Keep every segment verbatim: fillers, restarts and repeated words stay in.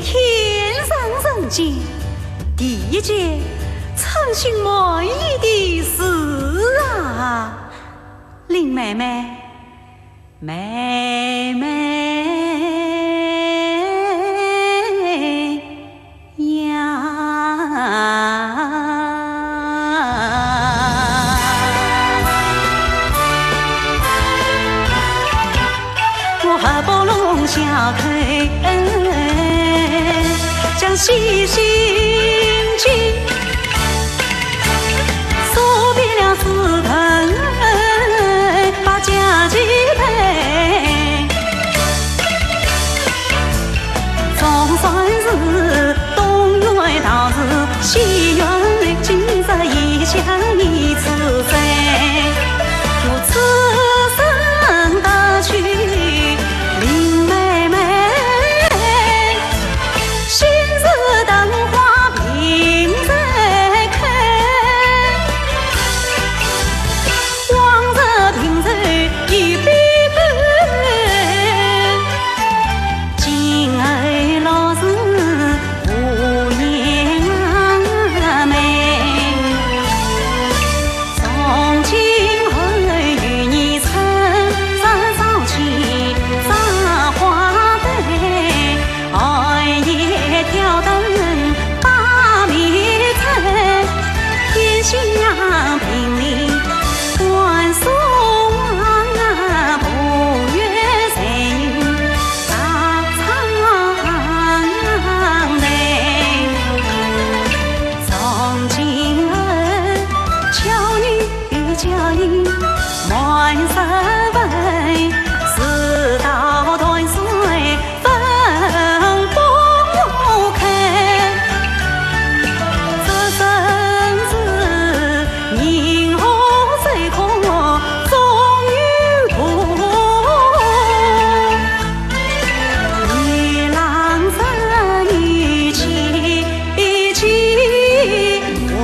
天上人间第一件称心满意的事啊！林妹妹，妹妹呀。 我合不拢小口，将细心经，说遍了四盆八家几盆，总算是东院道士，西院今日已将你此生。 我此生得去林妹妹，心似灯花明月开，往日平生已比干，今后乐事 无言美。从今后与你成，朝朝起簪花对，寒夜挑灯把迷春，天下平明 万寿啊，不远谁大长亭。从今后，巧女与佳音满山飞，直到断水 分不开。这生死银河水空终有痛。一浪山雨起几回。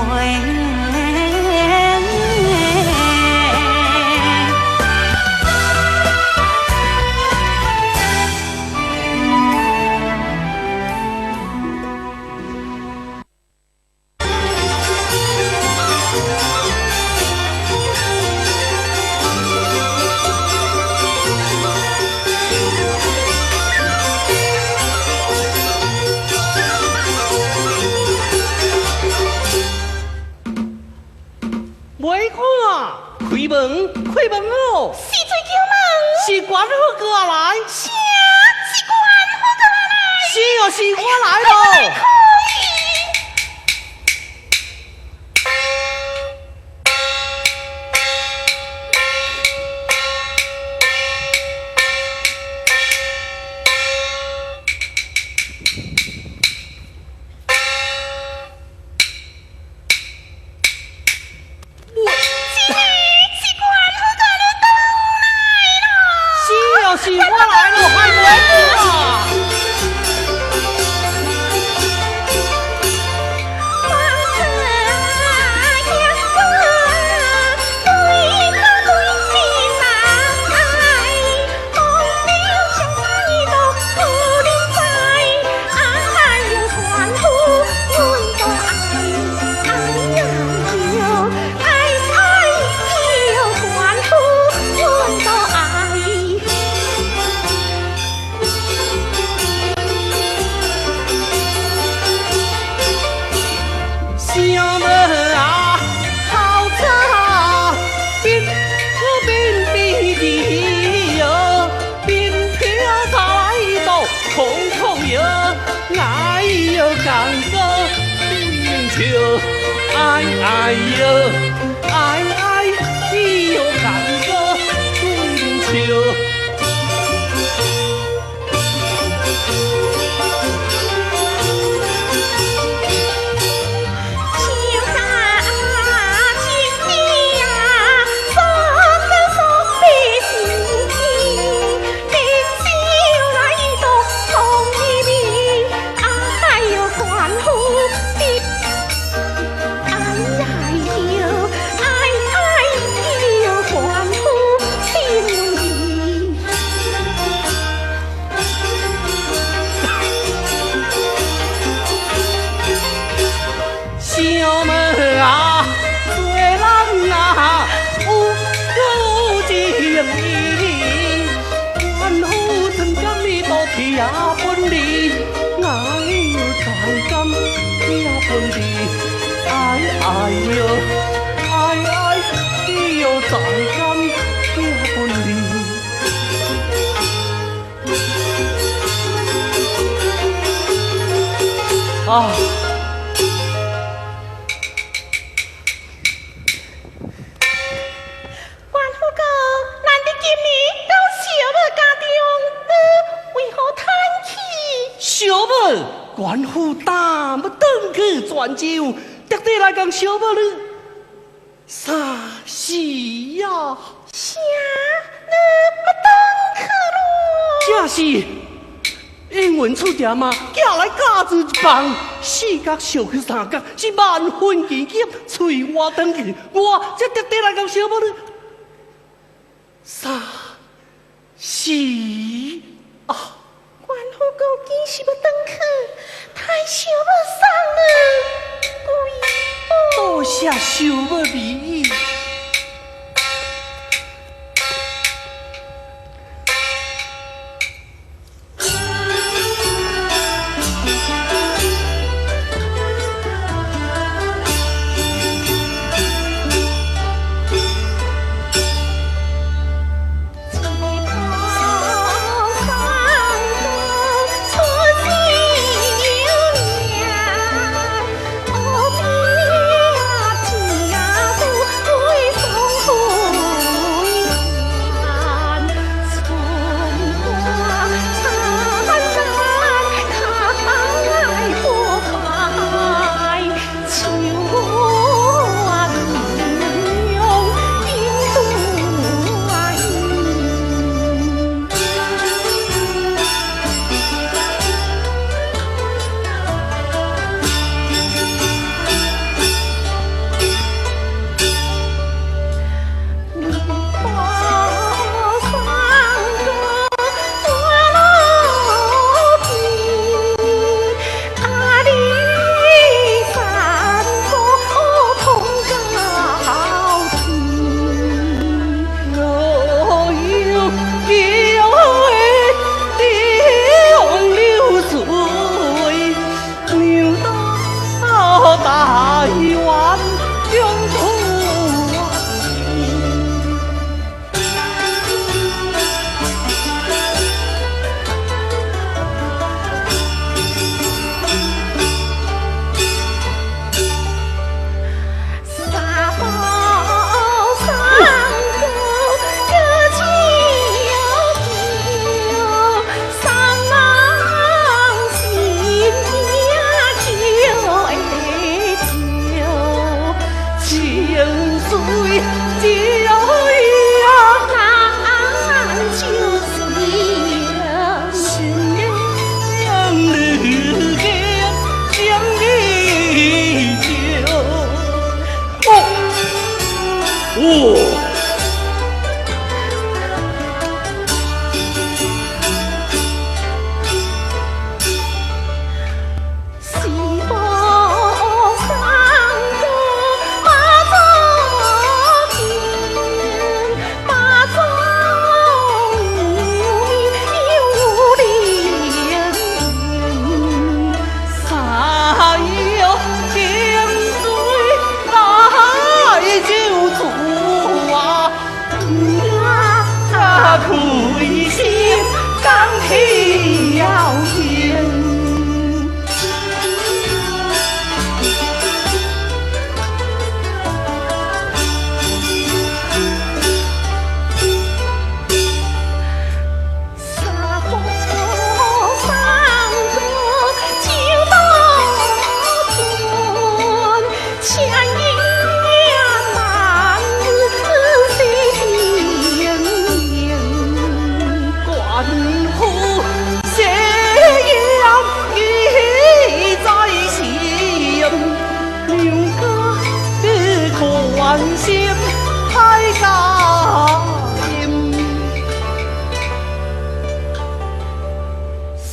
妹妹啊，开门，开门哦！西追九门。西关何个来？西，西关何个来？西哟，西关来喽！可以。 西关何个都来了。西哟，西关来了，快快啊！分离。哎哎哟，哎哎，你又怎敢嫁分离？啊！ 官夫哥，难得见面，到小妹家中，你为何叹气？小妹，官府大幕登科转朝，特地来讲小妹哩。啥喜呀？啥？你不登科咯？假喜，因为出点嘛，叫来家主办，西家小去上家，是万分敬业，催我登科，我这特地来讲小妹哩。 啥喜啊？官夫哥见小妹登科，待小妹赏你贵哦。多谢小妹美意。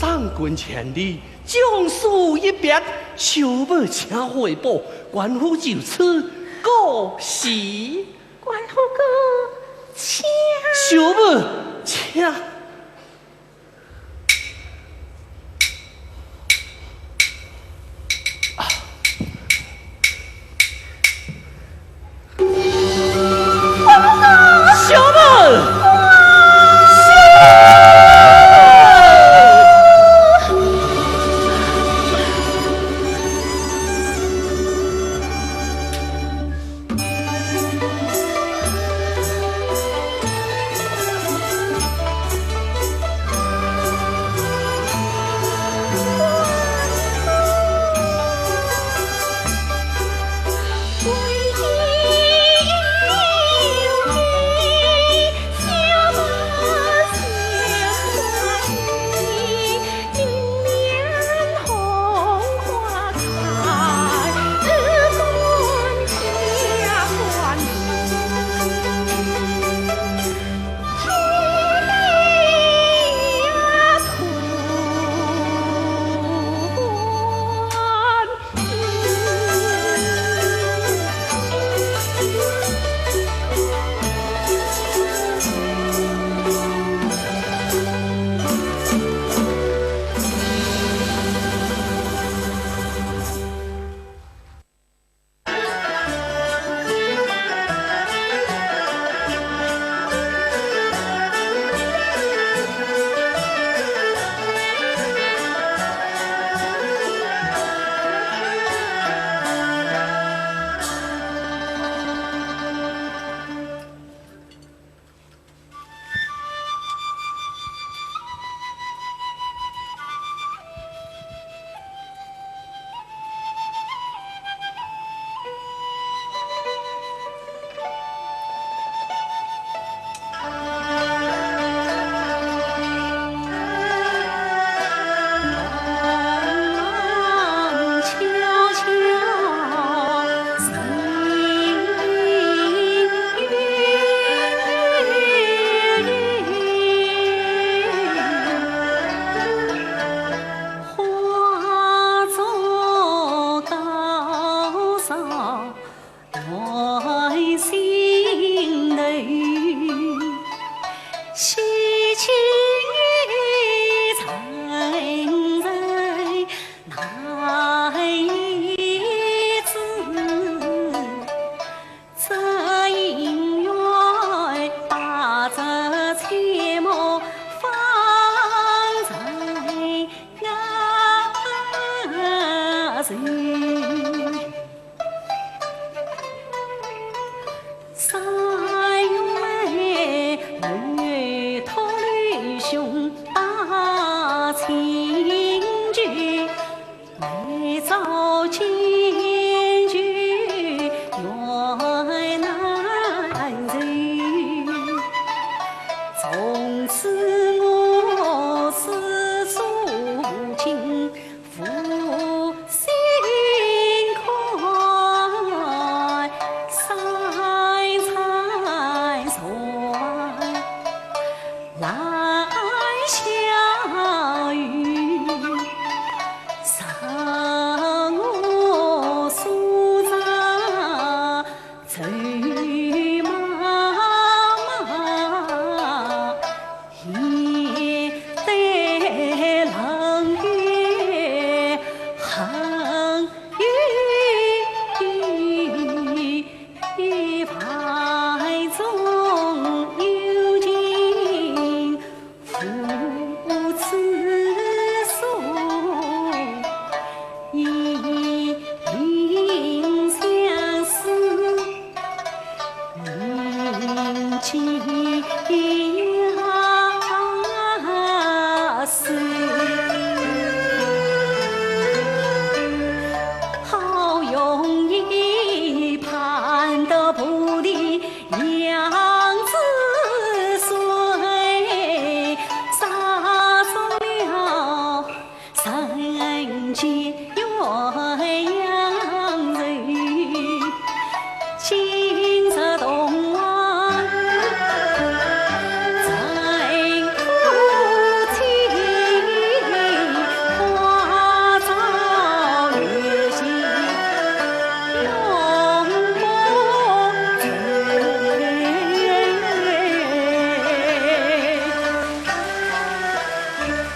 赏官千里， 将书一别，小妹请回报，官府就此告辞。官府哥，请。小妹，请。啊，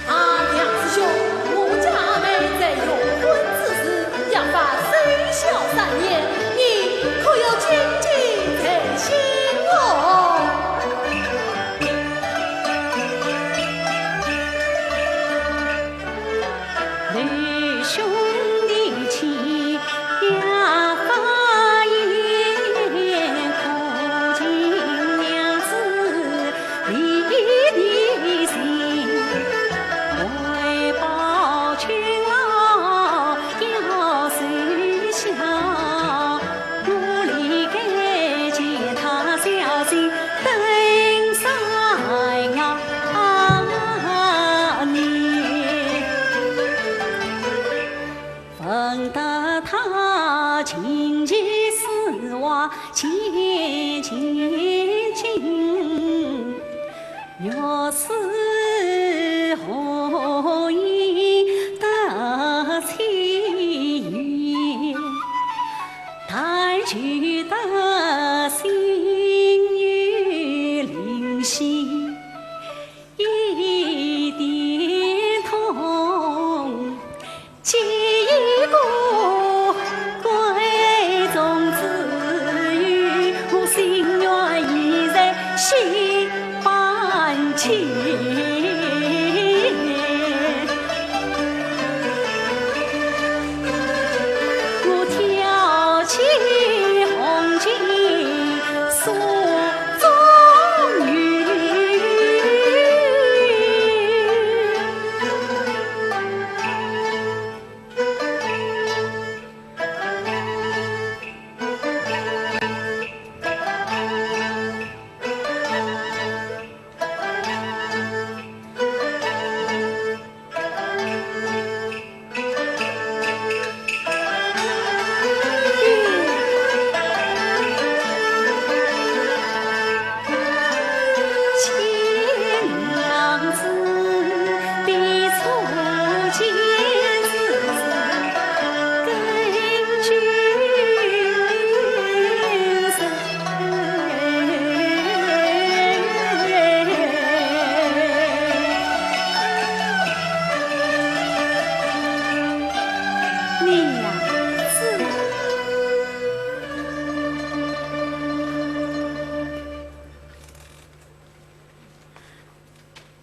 啊，梁师兄，我家阿妹在用婚之时，约法三小三年，你可有谨记在心哦？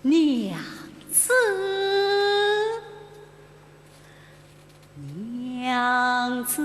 娘子，娘子。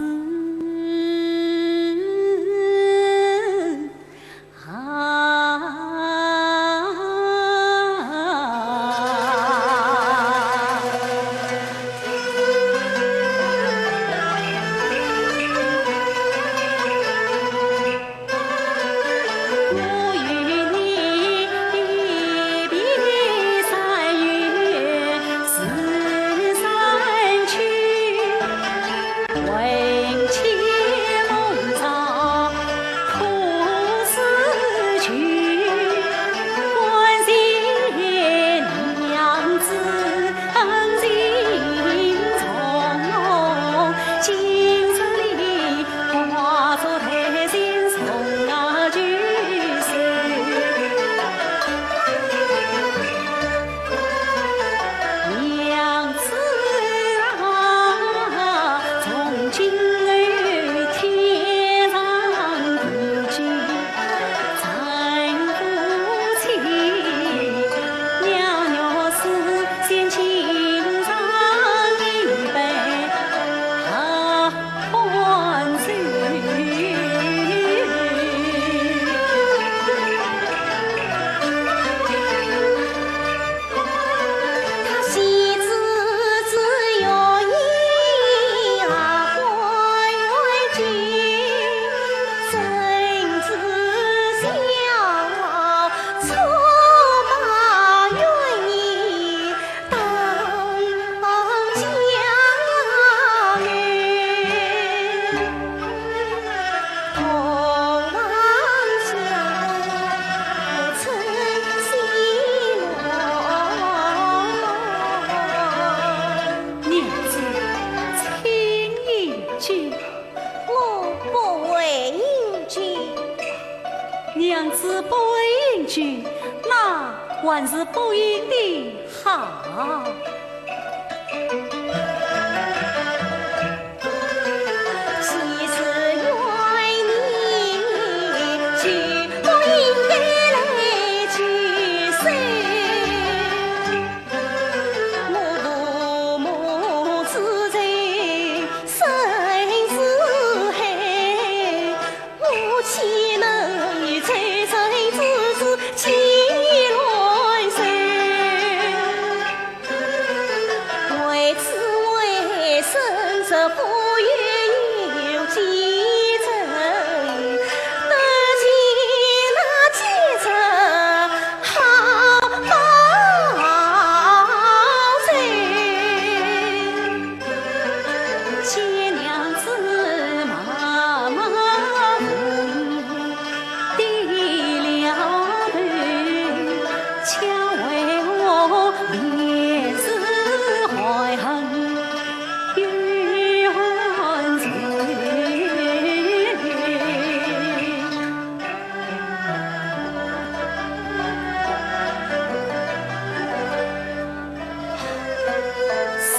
不应句，那还是不应的好。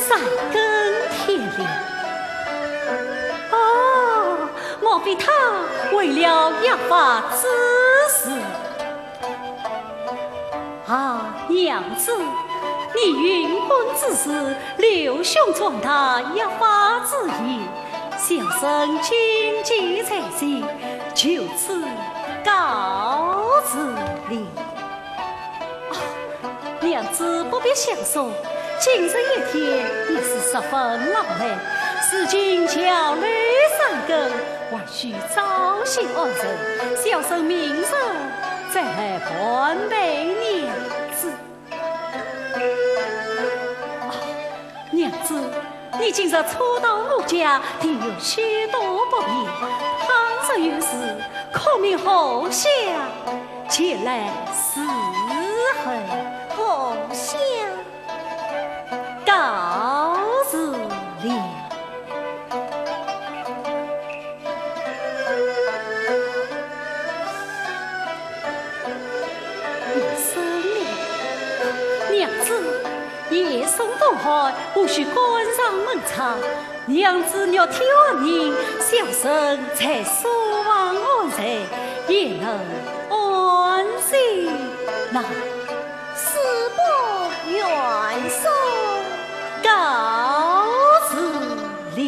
三更天亮。哦，莫非他为了约法之事？啊，娘子，你云婚之时，刘兄传达约法之意，小生谨记在心，就此告辞了。 娘子不必相送，今日一天也是十分劳累，如今桥楼三更，还需早些安顿，小生明日再来伴陪娘子。啊，娘子，你今日初到我家，定有许多不便，倘若有事，可命荷香前来侍候。荷香。 告辞了。娘子，夜深冬寒，务须关上门窗。 娘子若天寒冷，小生在书房安睡，也能安心呐。恕不远送。告辞了。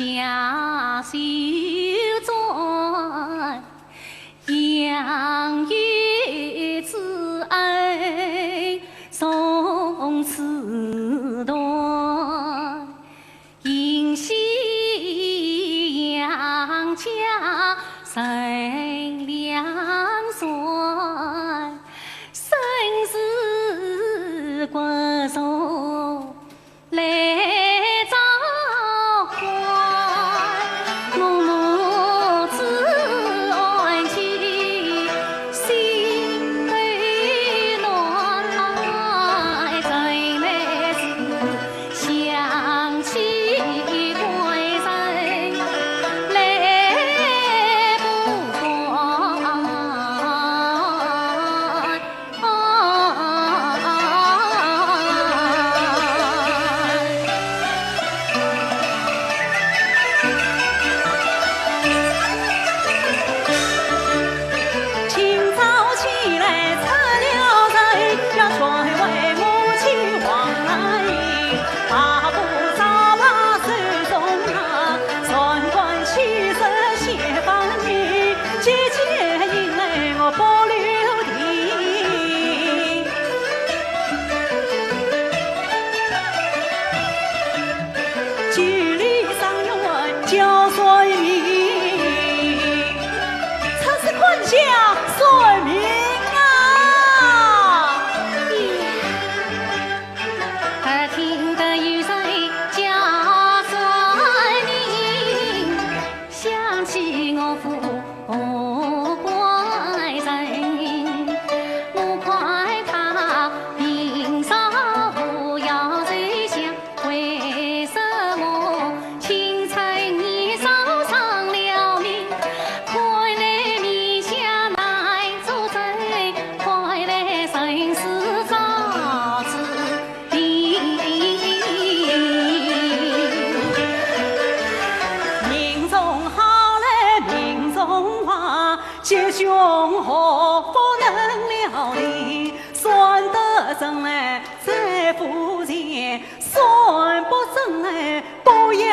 下九转，杨玉之恩从此断。 银溪杨家人两船，生死关头来召唤。我母子安居心头暖，真乃是 想起官人来不欢。清早起来出了门，要全为母亲望来迎。 踏步踏步走中堂，船官起身谢分明，急急迎来我不留地。九里三院叫算命，出此款下算命啊！ 耳听得有人叫算命，想起我父官人，我劝他平常不要再想，为什么青春年少伤了命？看来面相难做主，看来生死早注 命中好来命中坏，吉凶祸不能料定，算得准来再付钱，算不准来不要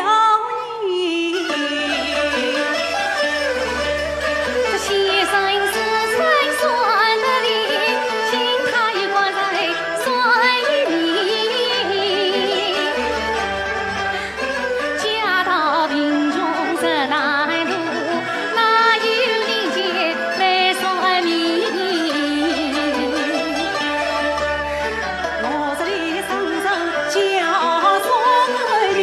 你。 这先生是算算得灵，请他与官人算一命。家道贫穷实难度，哪有人间来算命？我这里生生叫算命，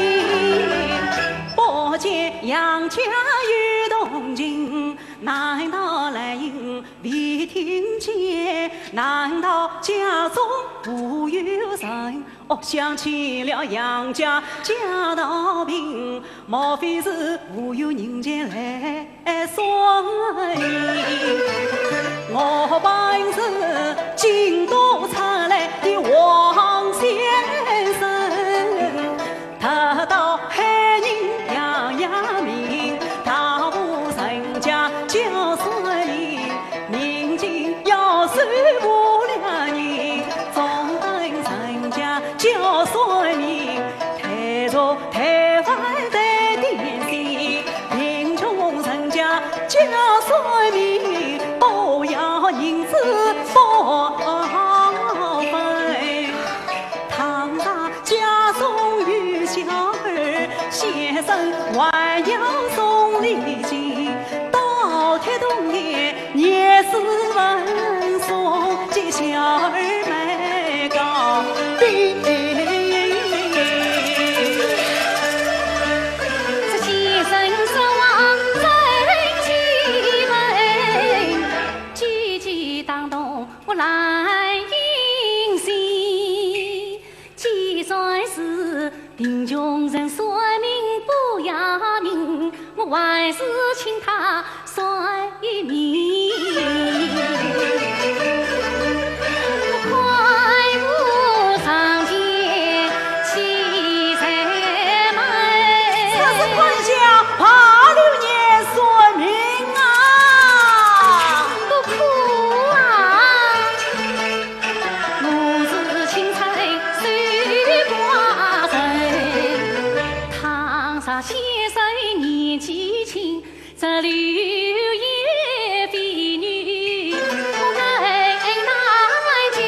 不见杨家有动静，难道来迎未听见？难道家中无有人？哦，想起了杨家家道贫，莫非是无有人前来 哎，算命，我本是京都出来的王先生，得到海人杨家名，大户人家叫算命，命金要算无良人，总等人家叫算命，太重 台湾的电视，贫穷人家叫算命，不要银子不分。倘若家中有小儿，先生还要送礼金，倒贴冬天 也是文松给小儿买糕饼。这先生说话真气愤，句句打动我兰英心。 既然是贫穷人算命不要命，我还是请他算一命。我看我上天去才美。这是看相怕流年算命啊！不可啊！ 我是青春守寡人，倘先生年纪轻，这柳叶飞女，我们难及。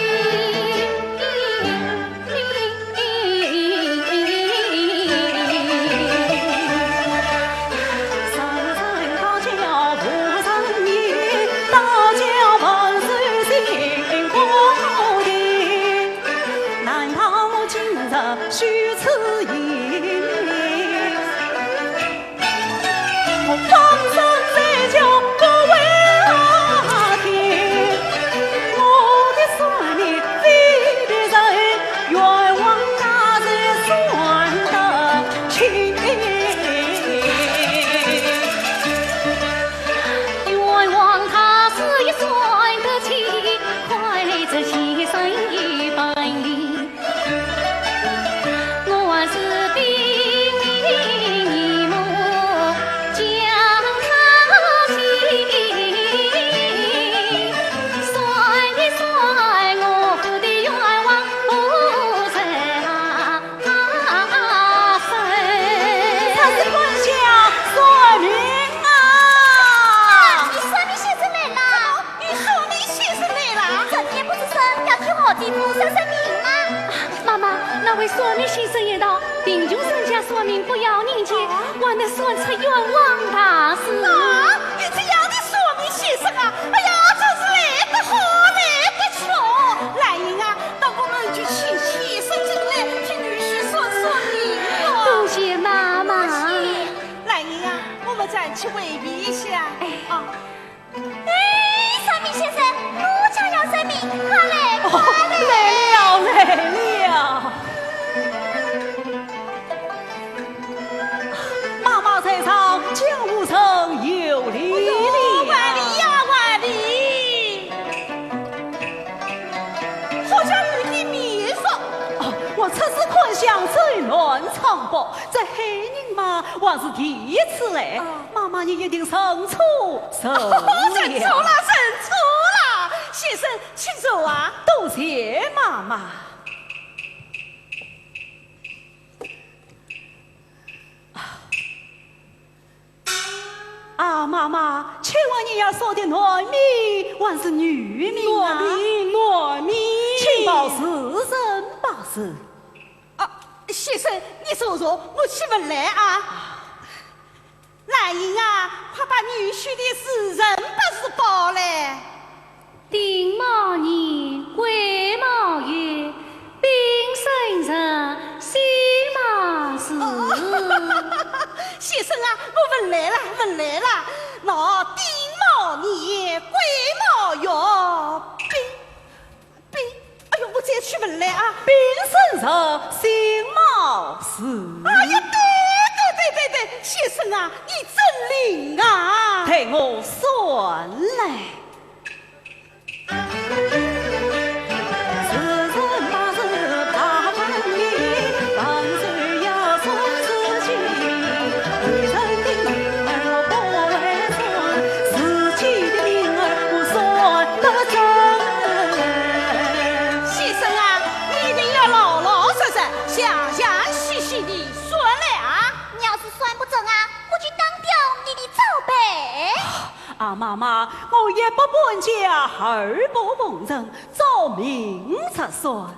出师看相，算命啊！啊，你算命先生来了。 你说你先生来了？这天不是说要替好姐夫算算命吗？妈妈，那位算命先生言道，贫穷人家算命不要人钱，还能算出冤枉大事。啊，有这样的算命先生啊！哎呀，真是来得好，来得巧。兰英啊，那我们就请先生进来，替女婿算算命吧。多谢妈妈。兰英啊，我们暂且回避一下。哎。啊。 哎，算命先生，奴家要算命，快来，快来！来了，来了。妈妈在上，江湖上有礼了。哎呦，万礼呀，万礼！好像有点面熟。哦，我出师看相，走南闯北，这海宁嘛，我是第一次来。啊。 妈妈，你一定认错人了。认错了，认错了。先生，请坐啊。多谢妈妈。啊，妈妈，请问你要说的男名还是女名啊？男名，男名。请报是人不是？啊，先生，你坐坐，我去问来啊。 兰英啊，快把女婿的时辰八字报来。丁卯年，癸卯月，丙申日，辛卯时。先生啊，我问来了，问来了。喏，丁卯年，癸卯月，丙 丙，哎呦，我再去问来啊。丙申日，辛卯时。哎呀，对对对对对，先生啊，你真灵啊！待我算来。 先生啊，你一定要老老实实、详详细细地算来啊！你要是算不准啊，我就打掉你的招牌。啊，妈妈，我一不搬家，二不奉人，照名着算。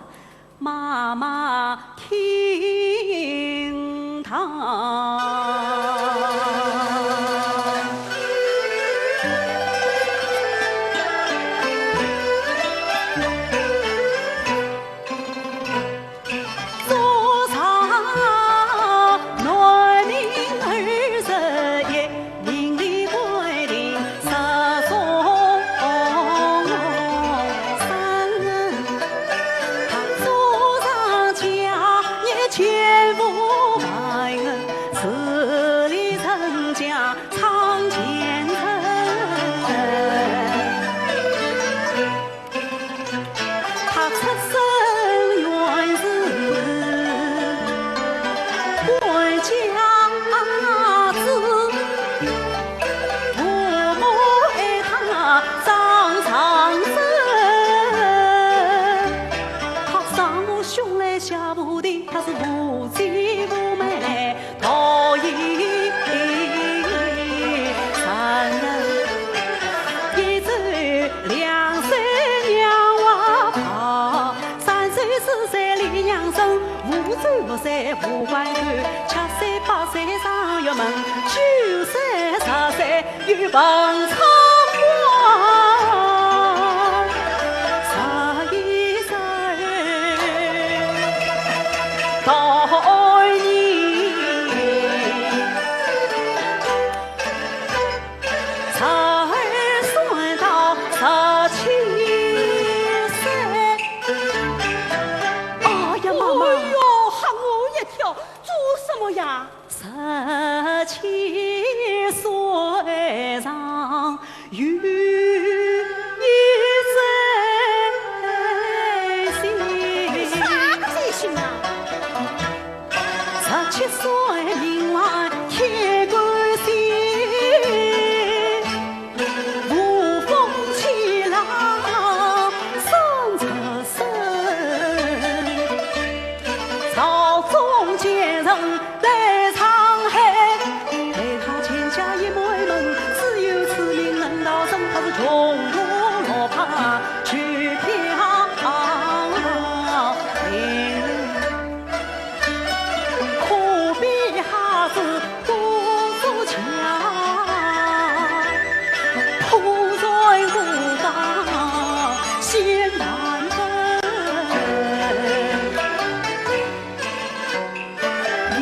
妈妈听道。月门，九岁十岁又碰窗光，十一岁到年，十二岁到十七岁。哎呀，妈妈！哎呦，吓我一跳，做什么呀？ 十七岁上有一岁星。啥个星星啊？十七岁名唤天官星。 无风起浪生出身，朝中奸臣来唱海，待他千家一门，只有此名能逃生，他是穷途落魄去飘零。 可悲孩子不足强，破船无方仙难奔。命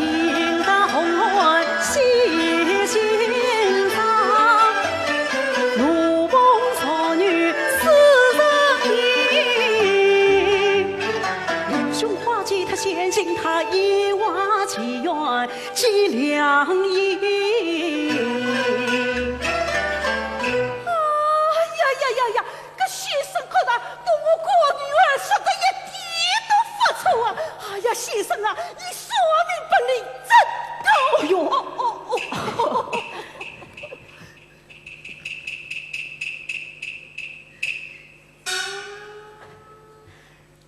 当红案喜心伤，奴仆少女四十年。 愚兄花季他先行，他一往情愿寄良医。哎呀呀呀呀，搿先生可是对我家女儿说得一点都勿错啊！哎呀，先生啊，你说明本领真高哟！哦哦哦。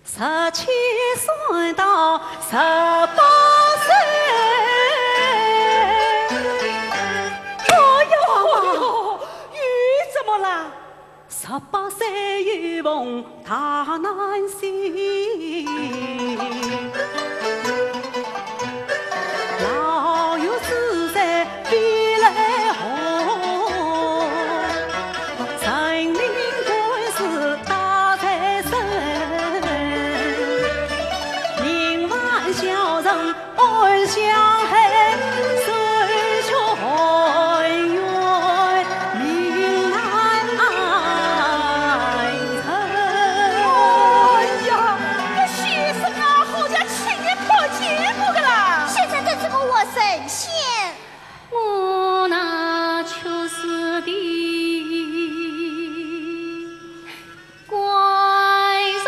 十七岁到十八岁。哎呦，哎呦，又怎么了？十八岁又逢大难星。 老幼子在飞来鸿，人命官司打在身。命犯小人暗香海，受穷冤命难成。哎呀，搿先生啊，好像 亲眼看见过的啦。现在等什么活神仙？我那确实的官人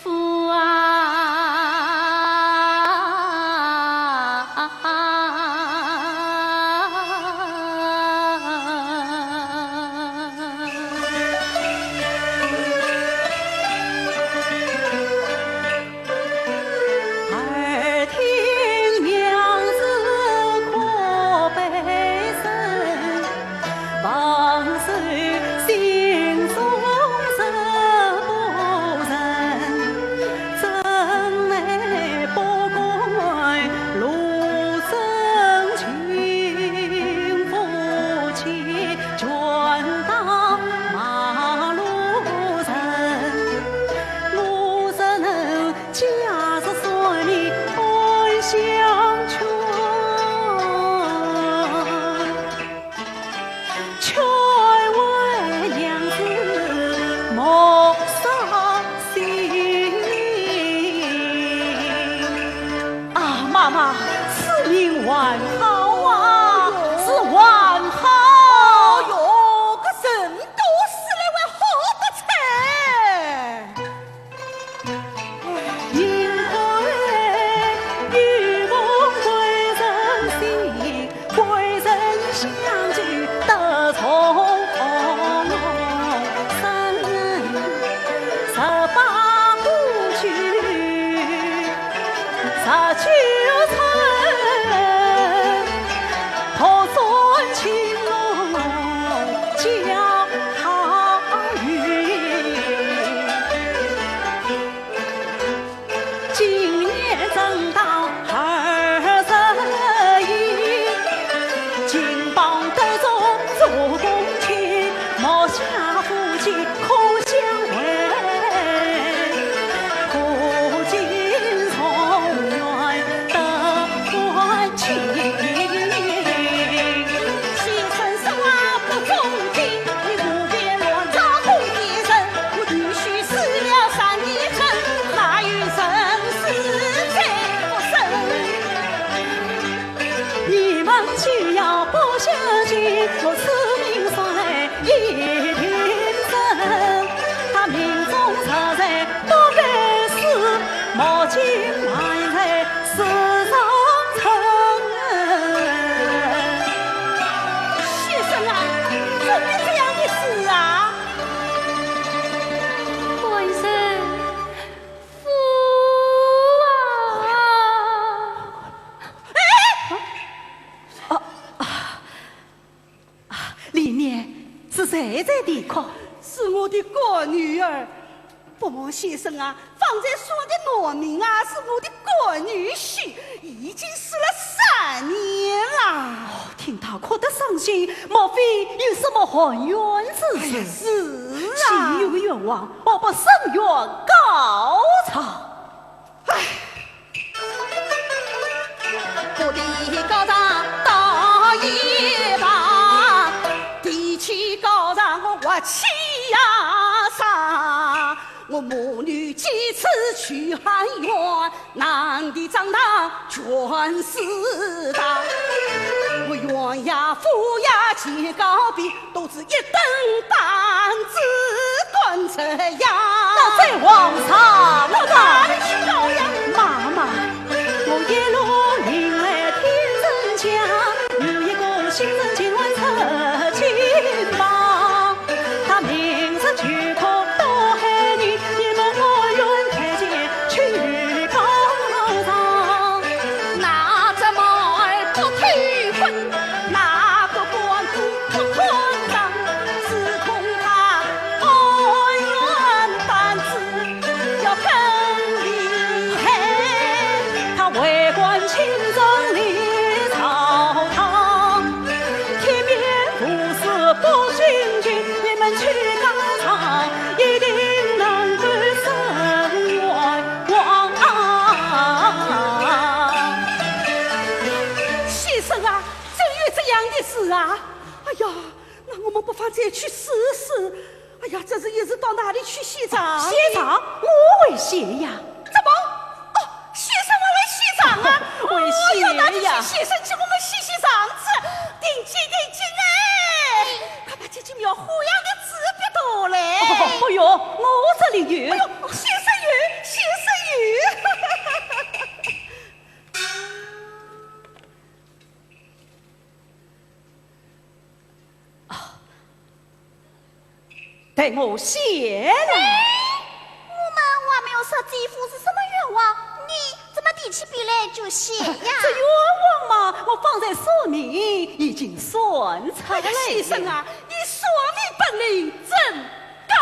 夫啊。耳听娘子哭悲声， 望受心中十八层，真乃不甘路深情，夫妻全当陌路人。我怎能 假使说你爱相劝，劝为娘子莫伤心。啊，妈妈，此命还好啊，是还好。哦哟，搿人都死了还好得哉。在的哭？是我的干女儿。不瞒先生啊，方才说的男名啊，是我的干女婿，已经死了三年了。哦，听他哭得伤心，莫非有什么含冤之事？哎呀，是啊。既有冤枉，何不伸冤告状？ 唉。 那在皇上啊。那哪里去告呀？妈妈，我一路迎来天子驾，有一个新人今晚出京房。他名字就可多害人，一个官员太监去告状。那只猫儿不退婚，那个官府 不通当，只恐他官员担子要更厉害。他为官清正立朝堂，天面无私不君君，你们去告状，一定能够伸冤枉啊！先生啊，真有这样的事啊？哎呀， 那我们不妨再去试试。哎呀，这是一时到哪里去写状？写状？我会写呀。怎么？哦，先生还会写状啊？会写呀。哦哟，那就请先生替我们写写状子。定金，定金哎，快把这几描花样的纸笔夺来。哦，哎哟，我这里有。哎哟，先生有，先生有。 啊，待我写来。哎，我们还没有说姐夫是什么冤枉，你怎么提起笔来就写呀？这冤枉嘛，我方才说明已经算出来了。哎呀，先生啊，你说明本领真 告。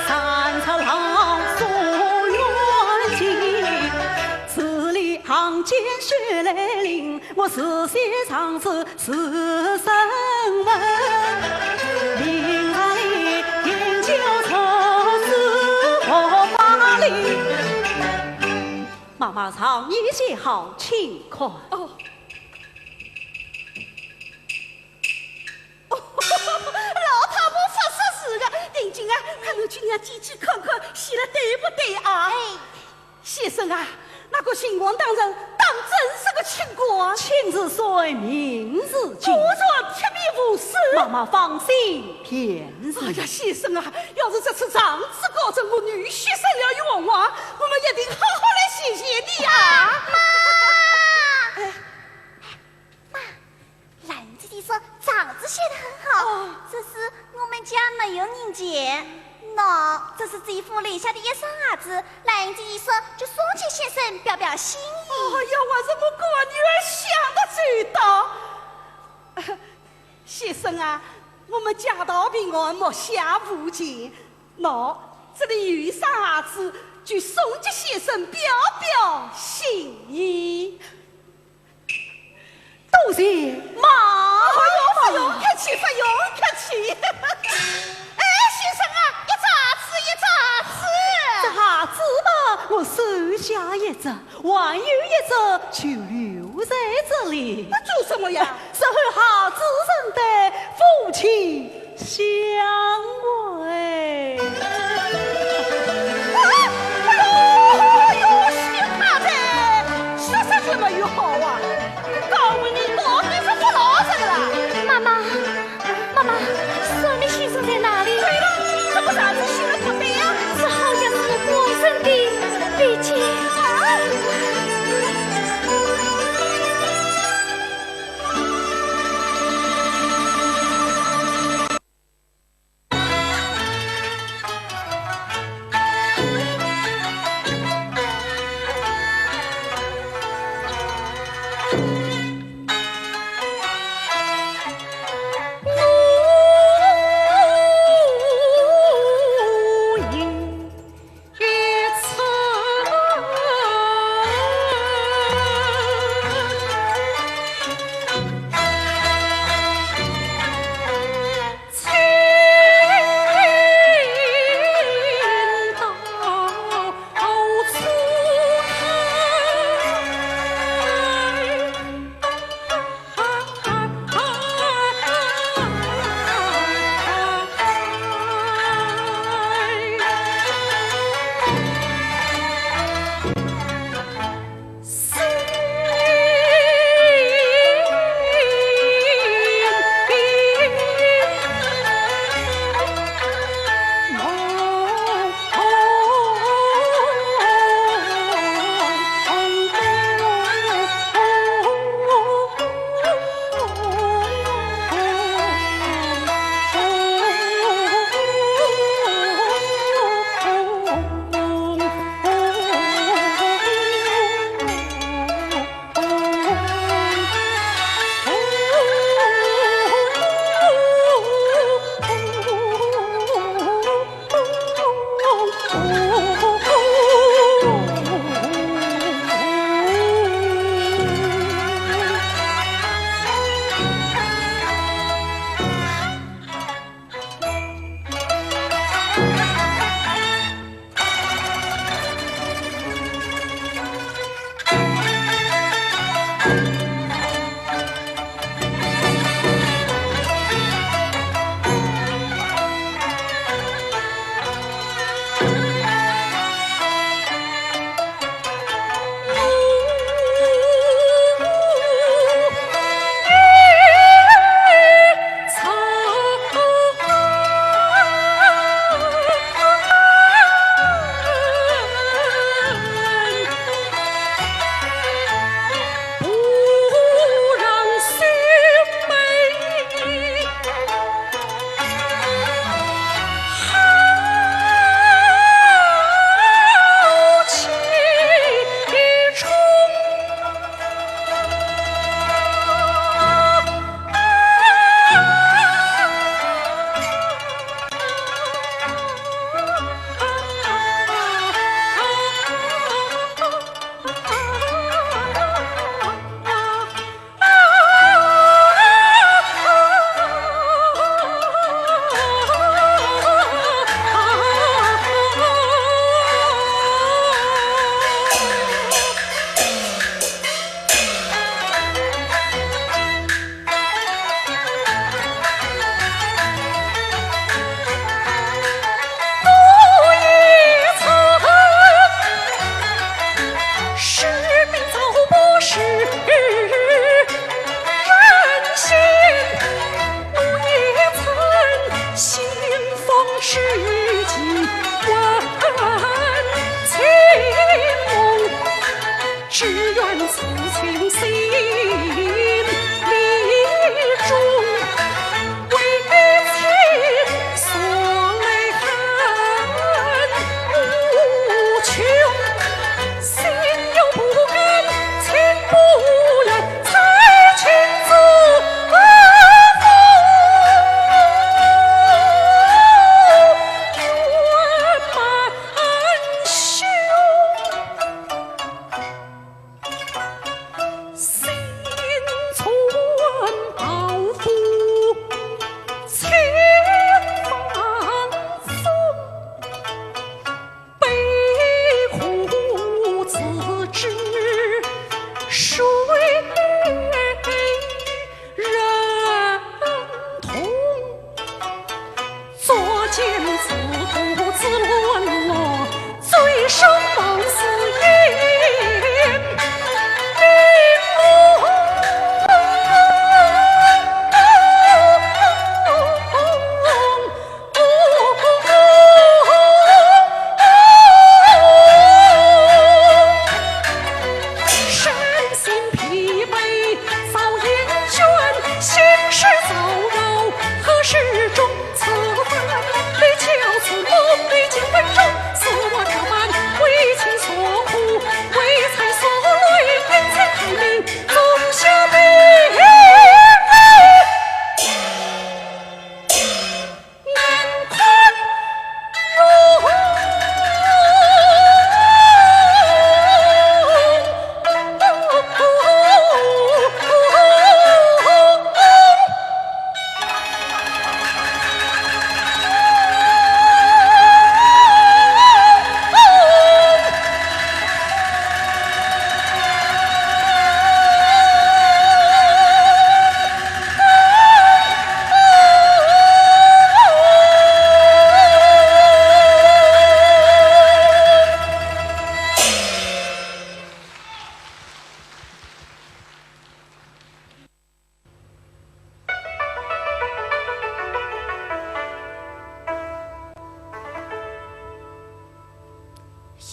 三朝老宿冤情，字里行间血淋淋，我是写状子是审问，明朝里饮酒出事何法令。妈妈，状已写好，请看。哦。 老太婆发誓是的，定金啊，快拿去让姐姐看看，写了对不对啊？哎。先生啊，那个巡按大人当真是个清官？亲自算命是金。果然铁面无私。妈妈放心便是。哎呀，先生啊，要是这次状子告成我女婿伸了冤枉，我们一定好好来谢谢你啊。妈！哎。 妈，兰英姐姐说状子写得很好，哦。只是我们家没有银钱。喏，这是姐夫留下的一双鞋子，兰英姐姐说就送给先生表表心意。哎呀，我这个干女儿想得周到。先生啊，我们家道贫寒，目下无钱。喏，这里有一双鞋子，就送给先生表表心意。 多谢妈妈。哎呦，不用客气，不用客气。哎，先生啊，一只鞋子，一只鞋子。这鞋子嘛，我收下一只，还有一只就留在这里。那做什么呀？日后鞋子仍待夫妻 相会。啊，哎呦，哎呦，是他的，说啥就没有好啊？告诉你，到底是不老实的啦。妈妈，妈妈，算命先生在哪里？对了，怎么上次写的不对呀？这好像是我官人的笔迹。啊！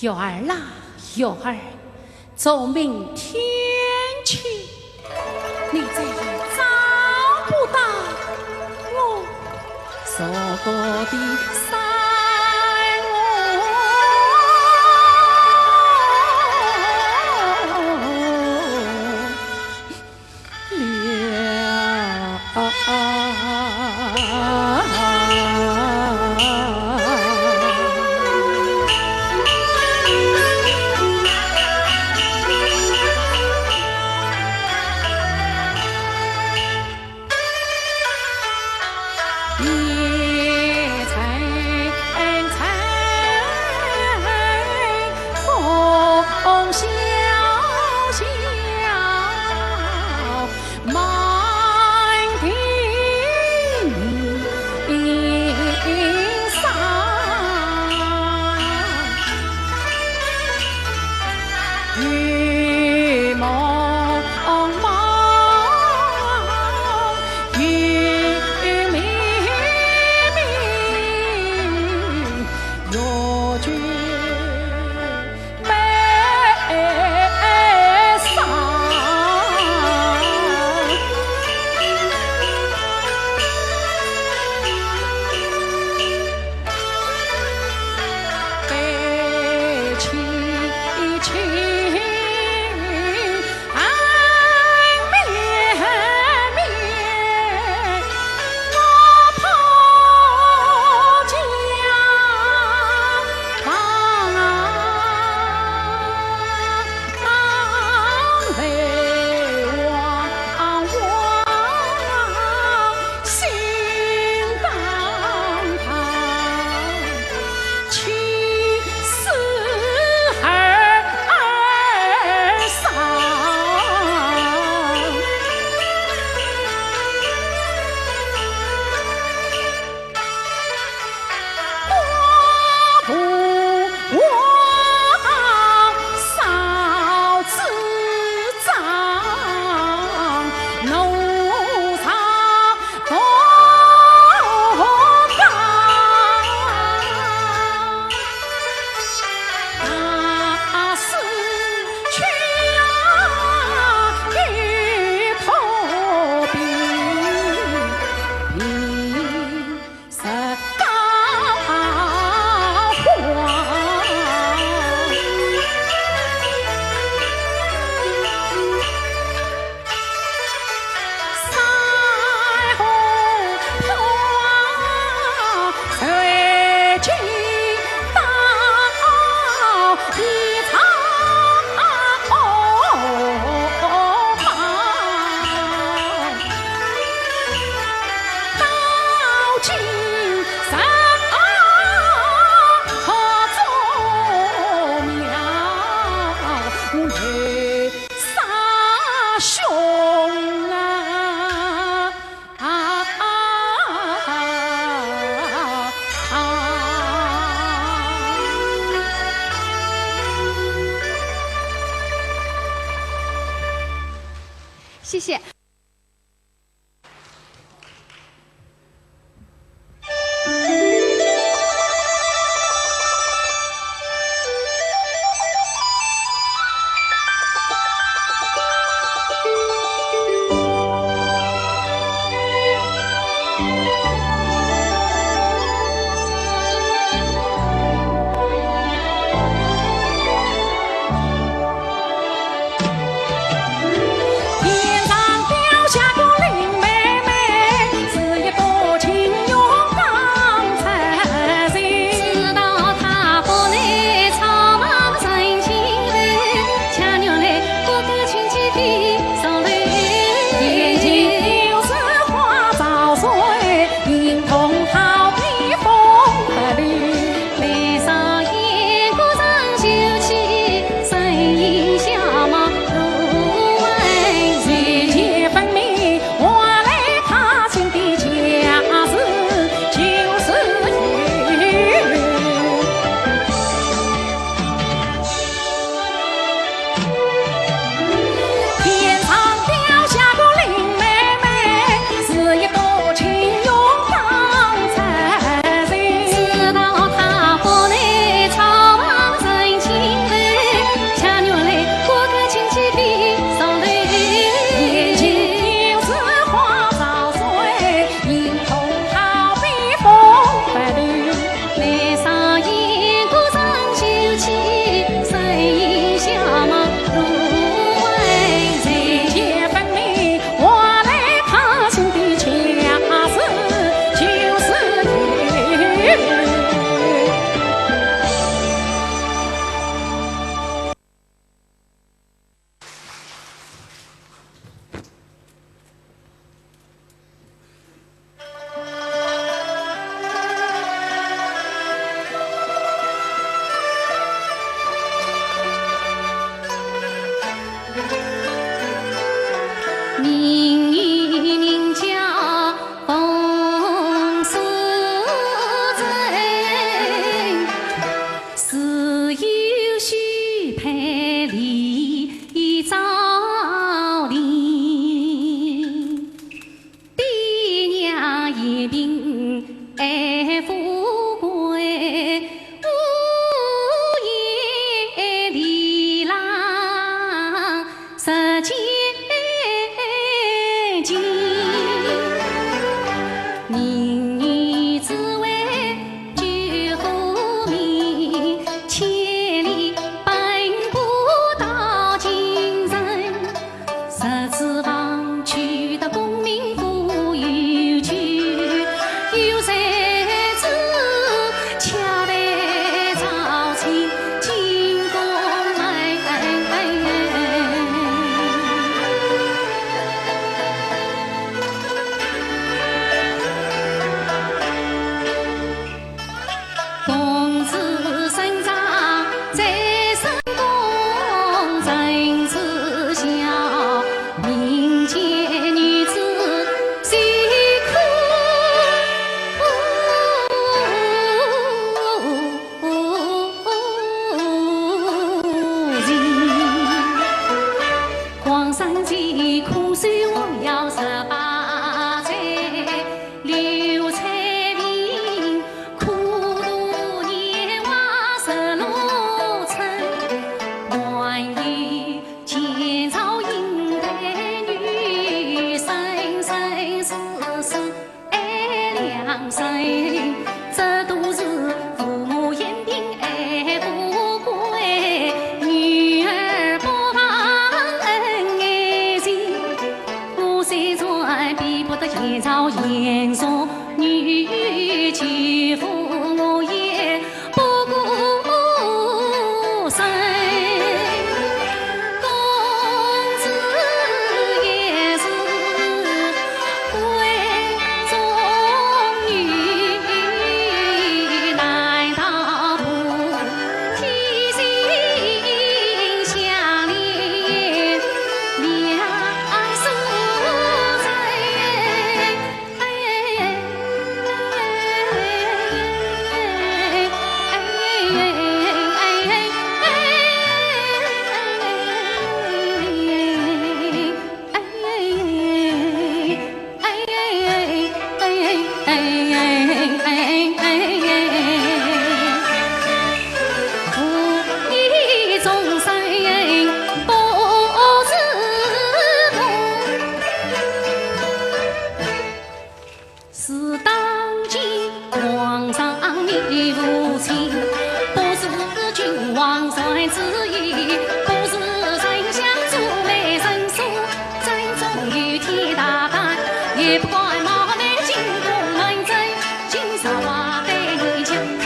月儿啦，月儿，从明天起，你再也找不到我。谢谢。朝严嵩女继父，我也不顾身。公子也是闺中女，难道不提心相连两相随？是当今皇上你无情，不是君王传旨意，不是丞相朱梅人所，朕终有天大办，也不敢冒昧进宫问罪。今朝话对你讲，看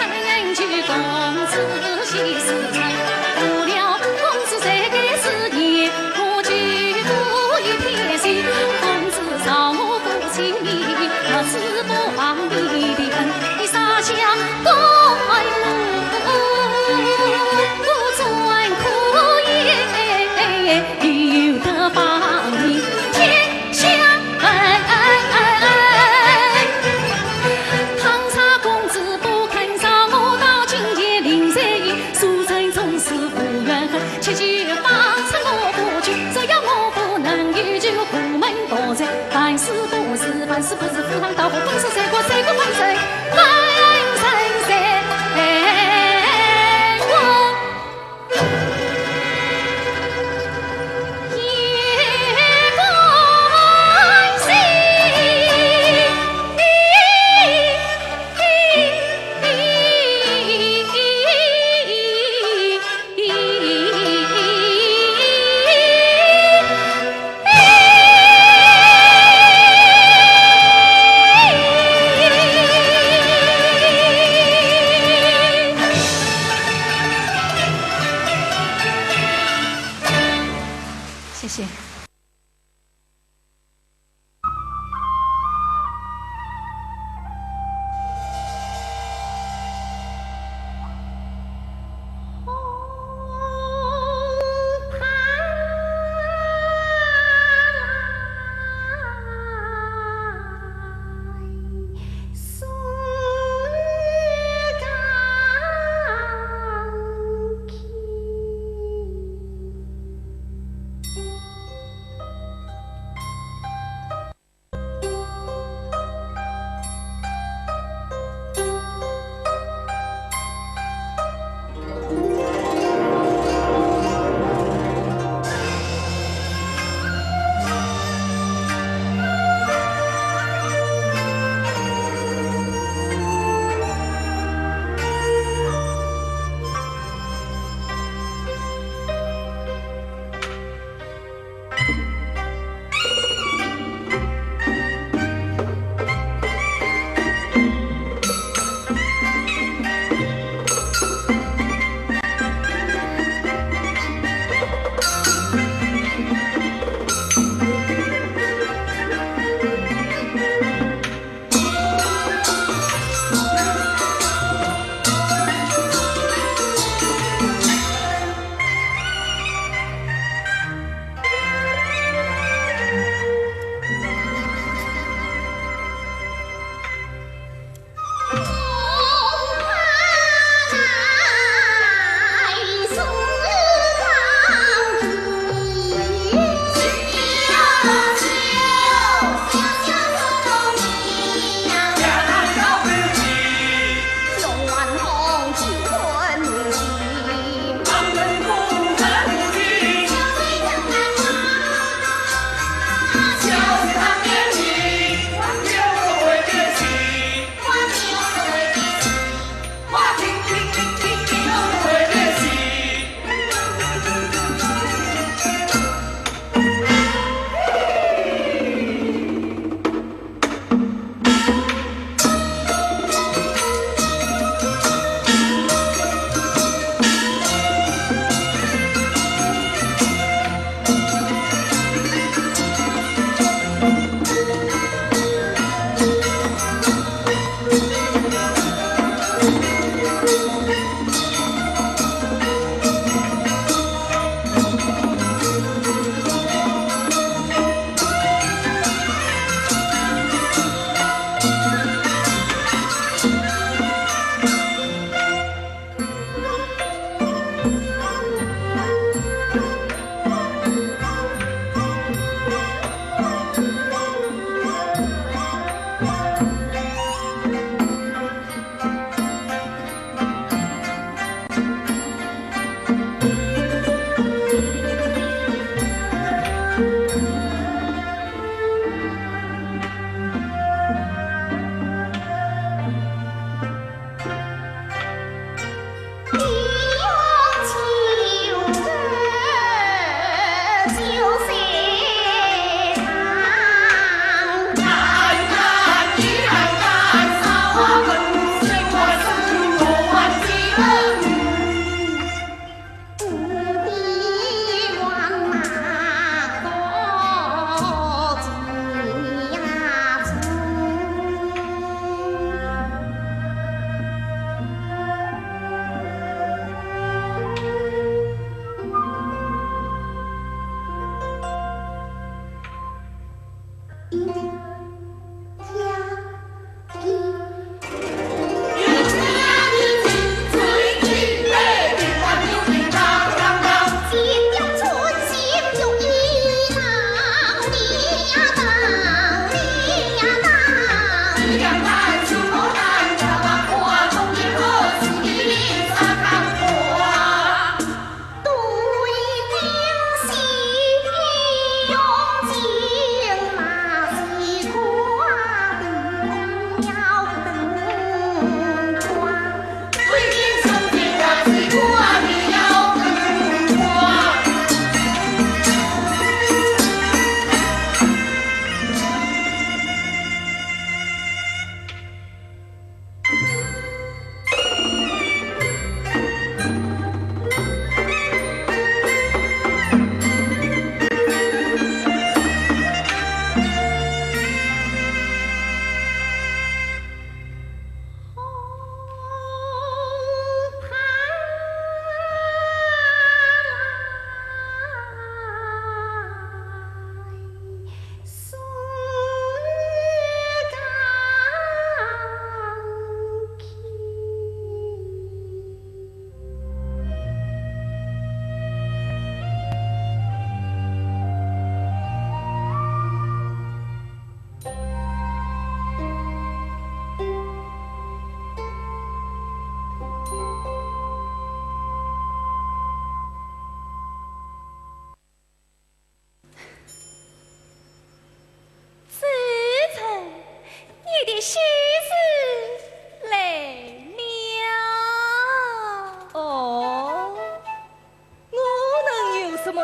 就公子喜事成，不料公子这个时节，我就不一片心，公子朝我不情意， 不是不忘你的恩，你撒下功名，我怎可以有得放你天下恩？倘若公子不肯饶我，到今天临罪夜，苏州总是无怨恨。 切记放出我不去，只要我不能与君阖门同睡。凡事不是，凡事不是，赴汤蹈火，分手，谁过谁过分谁，分谁谁过。也关心。 谢谢。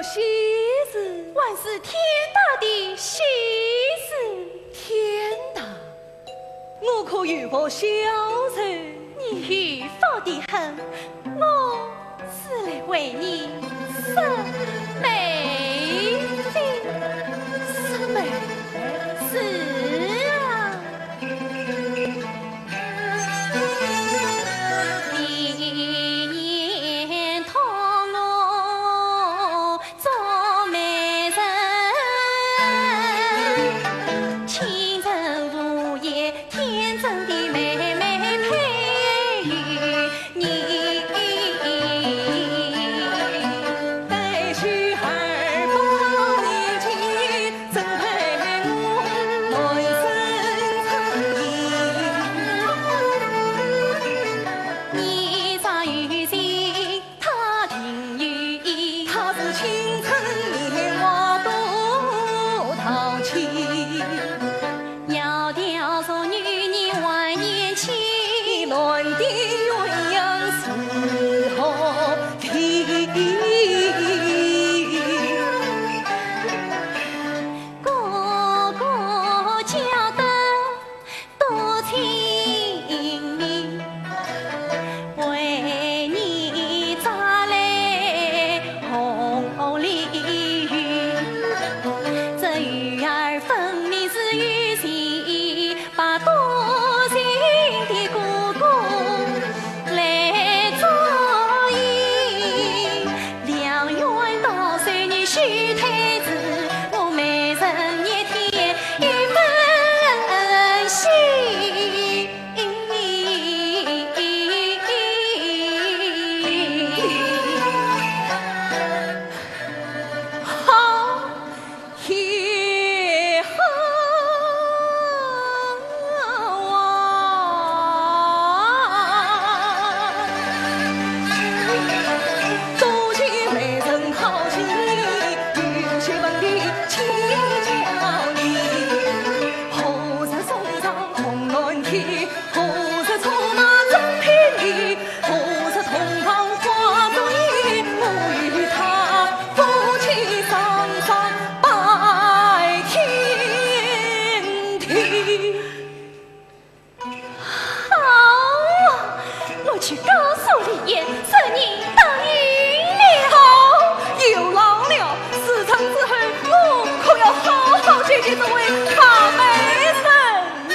喜事？还是天大的喜事。天大？我可有何小事？你裕发得很，我是来为你说媒的。说媒？是啊。 好，也好啊！好啊，我去告诉李琰，说你答应了。好，有劳了。事成之后，我可要好好谢谢这位大美人呢。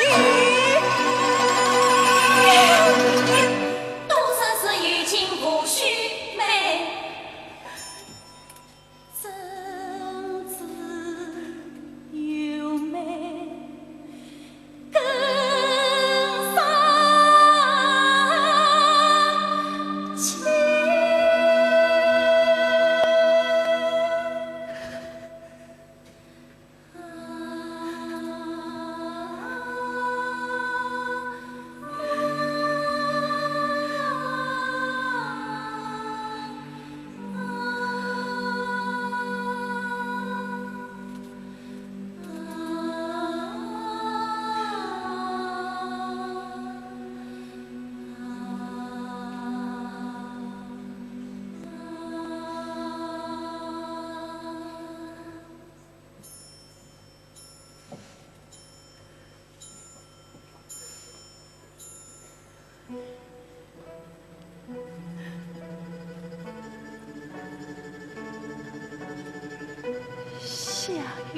下雨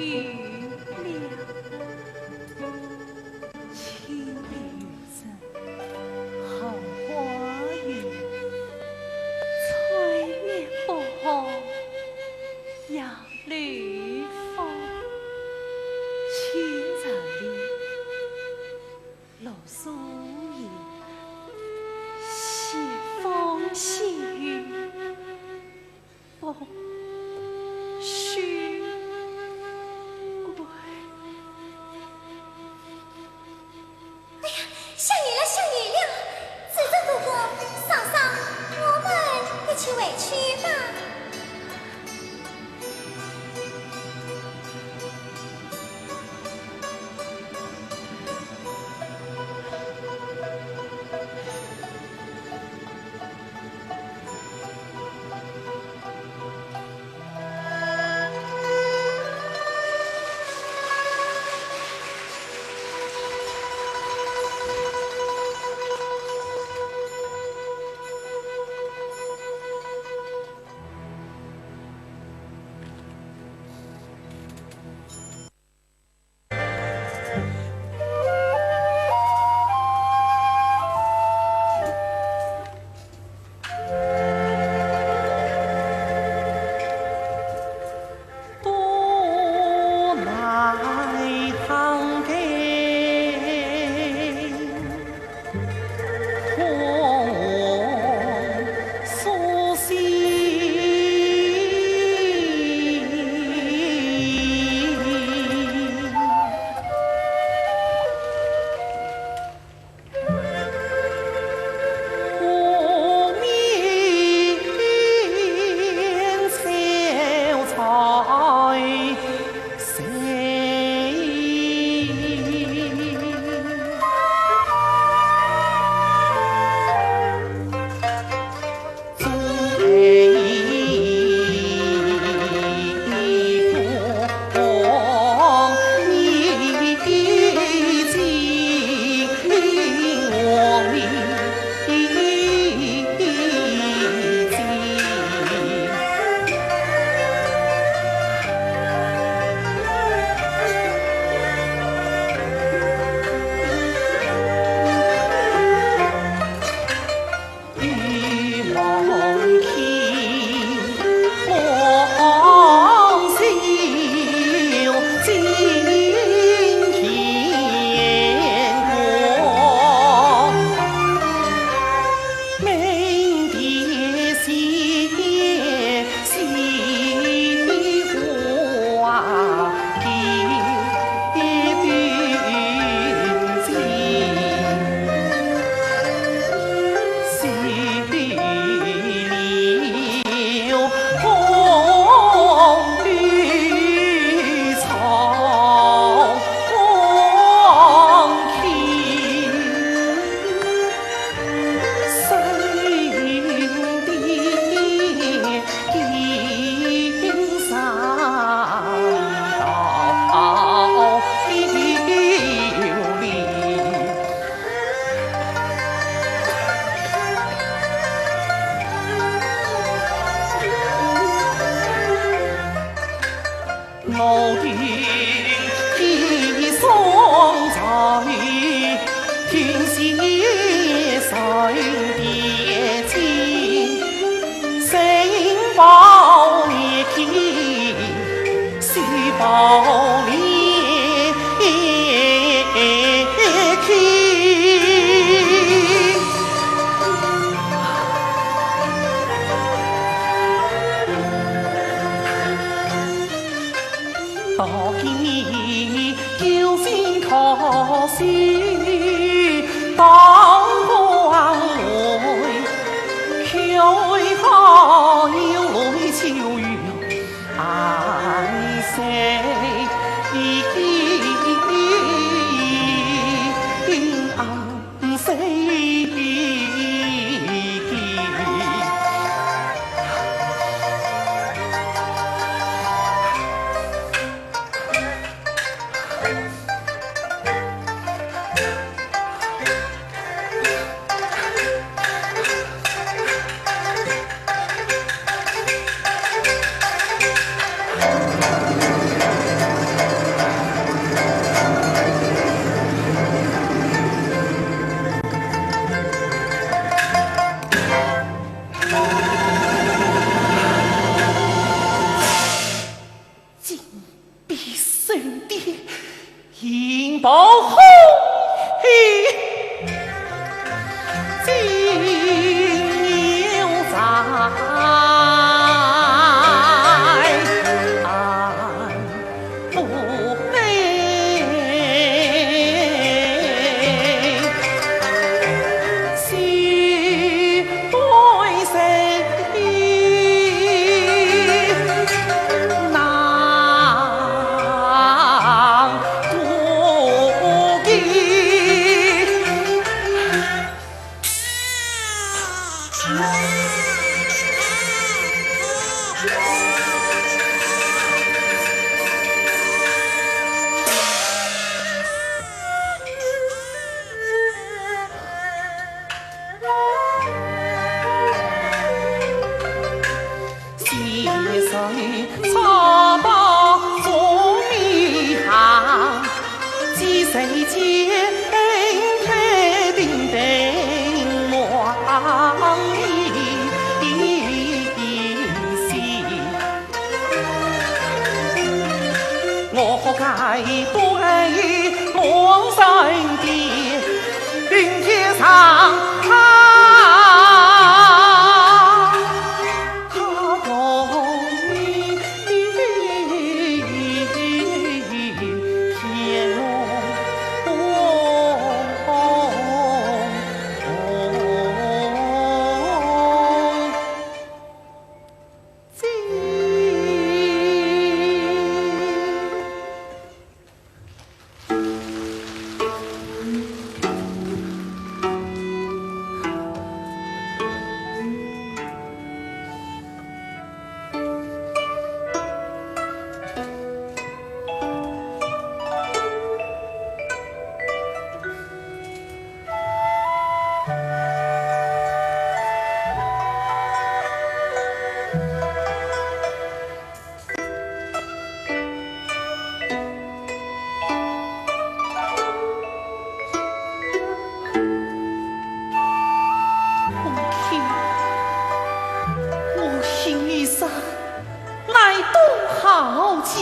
了，清风阵阵，桃花雨，吹面不红杨柳风。清晨里， 露疏叶，细风细雨，不须归。哎呀，下雨了，下雨了！子正哥哥，嫂嫂，我们一起回去吧。暴裂去，是暴裂去。到今有心可惜，当光辉，开好有泪秋雨。 安谁？安谁？金匕首的 银豹虎，金牛在，不悲。是 对谁难渡的。 我活该不配望上天，并肩上他，他同你天龙。 我听，我心里想，乃东豪杰，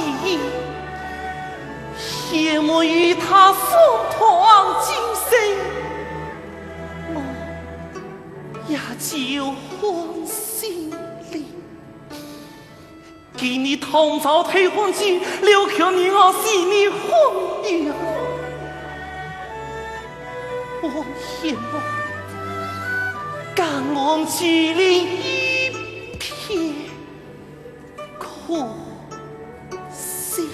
也没有他疯狂精神，我也就欢喜哩。 给你唐朝推婚期，留给你我死你婚约。我也我甘愿举灵一片哭泣。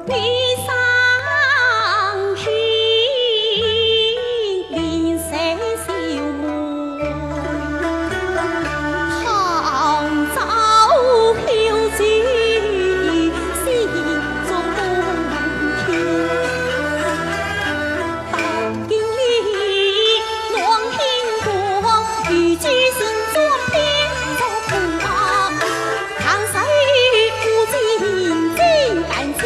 悲伤心，零碎愁闷。唐朝后期，心中空虚。到今里，望听歌，一曲心中变作苦。唐朝无情，真感激。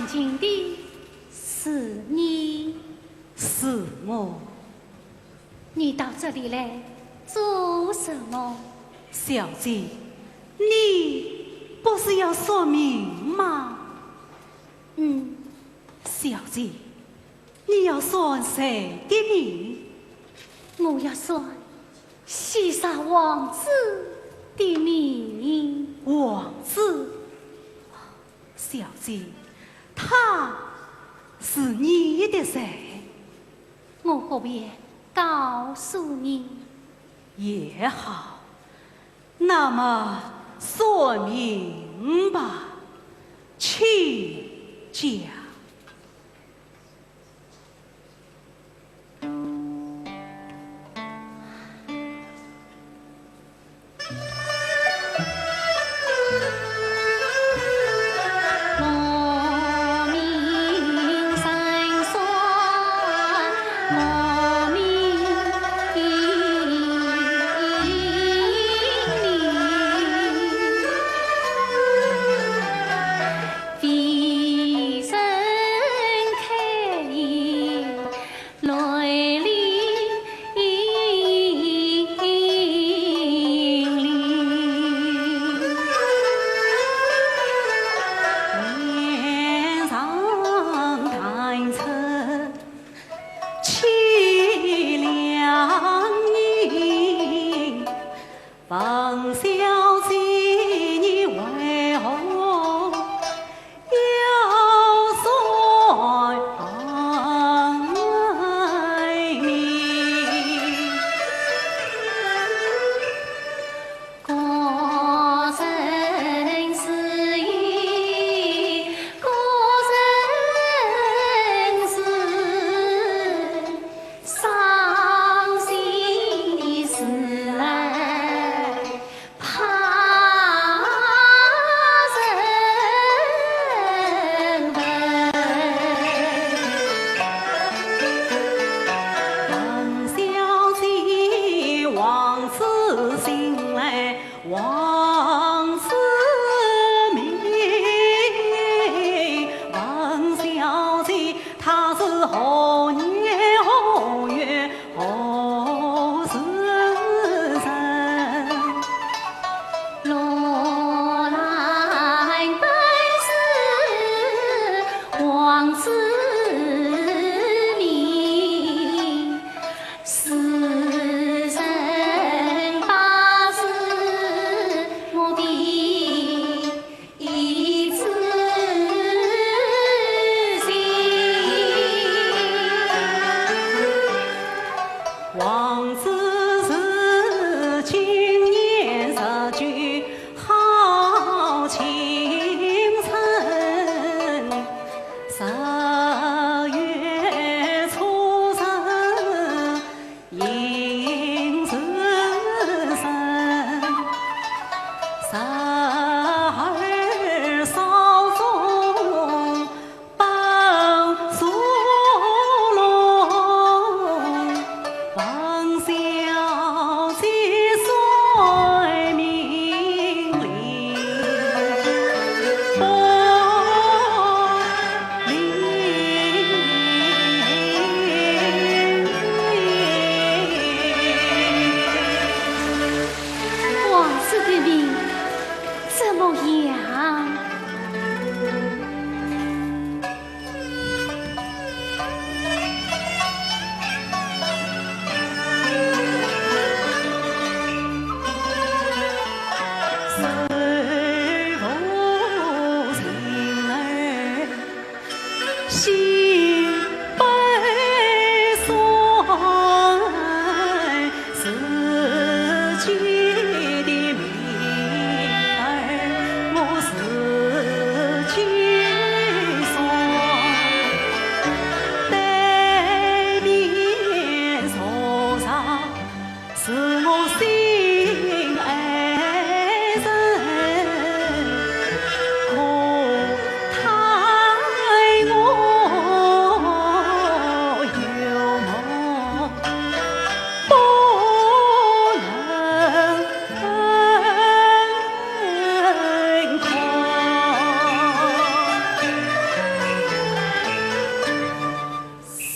请的是你。是我。你到这里来做什么？小姐，你不是要算命吗？嗯。小姐，你要算谁的命？我要算西夏王子的命。王子？小姐，他是你的谁？我不便告诉你。也好，那么算命吧，请讲。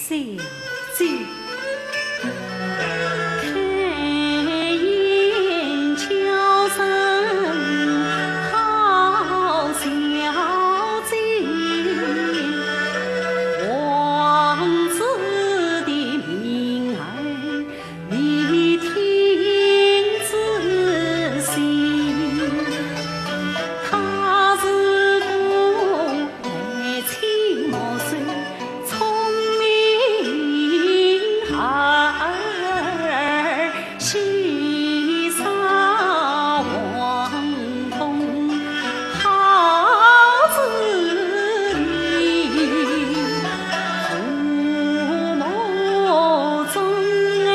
小姐。开眼叫声好小姐，王子的名儿你听仔细，她是个眉清目秀、聪明孩儿，喜上望 同好子弟，父母中哎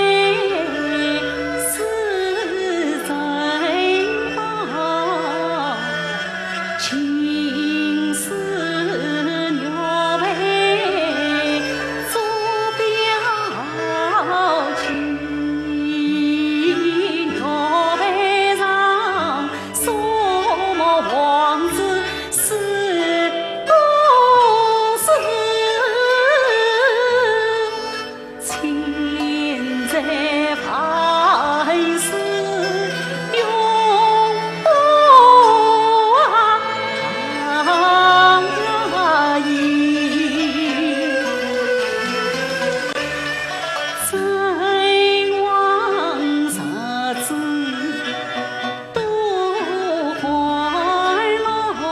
是珍宝，情似玉佩做表亲，玉佩上 什么王子是不是？千载万世永不忘矣。真王十子 多欢乐，